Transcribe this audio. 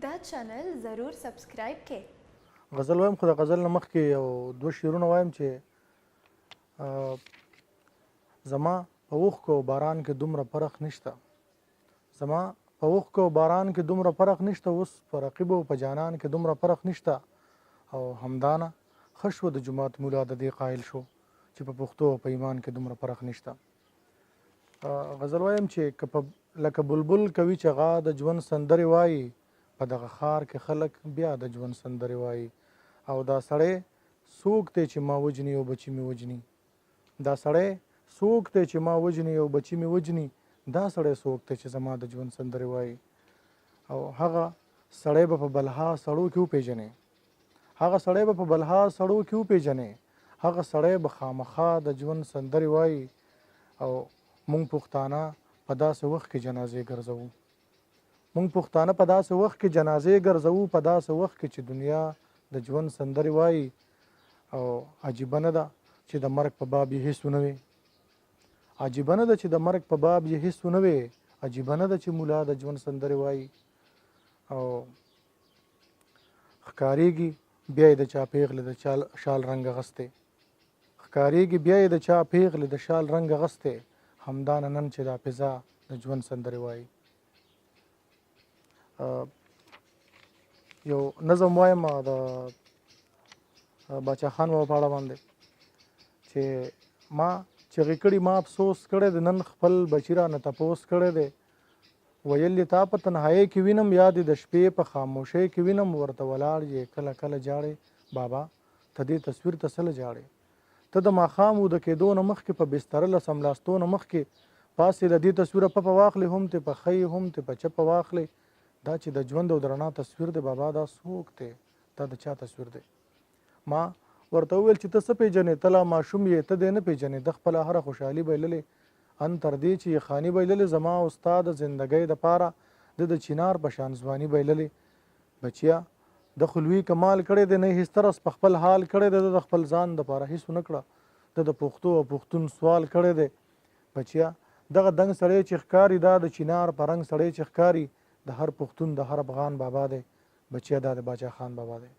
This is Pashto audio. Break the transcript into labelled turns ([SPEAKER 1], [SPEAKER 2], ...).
[SPEAKER 1] دا چینل ضرور سبسکرایب کړئ.
[SPEAKER 2] غزل وایم، خو د غزل نه مخکې یو دوه شعرونه وایم چې زما په اوښکو او باران کې دومره فرق نشته، زما په اوښکو او باران کې دومره فرق نشته، اوس په رقیب او په جانان کې دومره فرق نشته. او همدانه ښه شو د جومات مولا د دې قایل شو چې په پښتو او په ایمان کې دومره فرق نشته. غزل وایم چې که په لکه بلبل کوي چغا د ژوند سندرې وایي، په دغه ښار کې خلک بیا د ژوند سندرې وایي. او دا سړی څوک دی چې ما وژني او بچي مې وژني، دا سړی څوک دی چې ما وژني او بچي مې وژني، دا سړی څوک دی چې زما د ژوند سندرې وایي. او هغه سړی به په بلها سړو کې وپېژنې، هغه سړی به په بلها سړو کې وپېژنې، هغه سړی به خامخا د ژوند سندرې وایي. او مونږ پښتانه په داسې وخت کې جنازې ګرځوو، مونږ پښتانه په داسې وخت کې جنازې ګرځوو، په داسې وخت کې چې دنیا د ژوند سندرې وایي. او عجیبه نه ده چې د مرګ په باب یې هیڅ ونه وي، عجیبه نه ده چې د مرګ په باب یې هیڅ ونه وي، عجیبه نه ده چې مولا د ژوند سندرې وایي. او ښکارېږي بیا یې د چا پېغلې د شال رنګ اغوستی، ښکارېږي بیا یې د چا پېغلې د شال رنګ اغوستی، همدا نه نن چې دا فضا د ژوند سندرې وایي. یو نظم وایم د باچا خان بابا په اړه باندې چې ما چغې کړي، ما افسوس کړی دی، نن خپل بچي رانه تپوس کړی دی، ویل یې تا په تنهایۍ کې وینم، یا دې د شپې په خاموشۍ کې وینم، ورته ولاړ یې کله کله ژاړې، بابا ته دې تصویر ته څه له ژاړې؟ ته د ماښام وده کېدو نه مخکې په بستره له څملاستو نه مخکې پاسې له دې تصویره پپه واخلې، هم تې په ښۍ هم تې په چپه واخلې، دا چې د ژوند او د رڼا تصویر دی بابا دا څوک دی، دا د چا تصویر دی؟ ما ورته وویل چې ته څه پېژنې، ته لا ماشوم یې، ته دی نه پېژنې، ده خپله هره خوشحالي بایللې، ان تر دې چې یې خاني بایللې، زما او ستا د زندګۍ دپاره ده د چینار په شان ځواني بایللې. بچیه ده خو لوی کمال کړی دی، نه یې هیڅ ترس په خپل حال کړی دی، ده د خپل ځان دپاره هیڅ ونه کړه، ده د پښتو او پښتون سوال کړی دی. بچیه دغه دنګ سړی چې ښکاري، دا د چینار په رنګ سړی چې ښکاري، د هر پښتون د هر افغان بابا دی، بچیه دا د باچا خان بابا دی.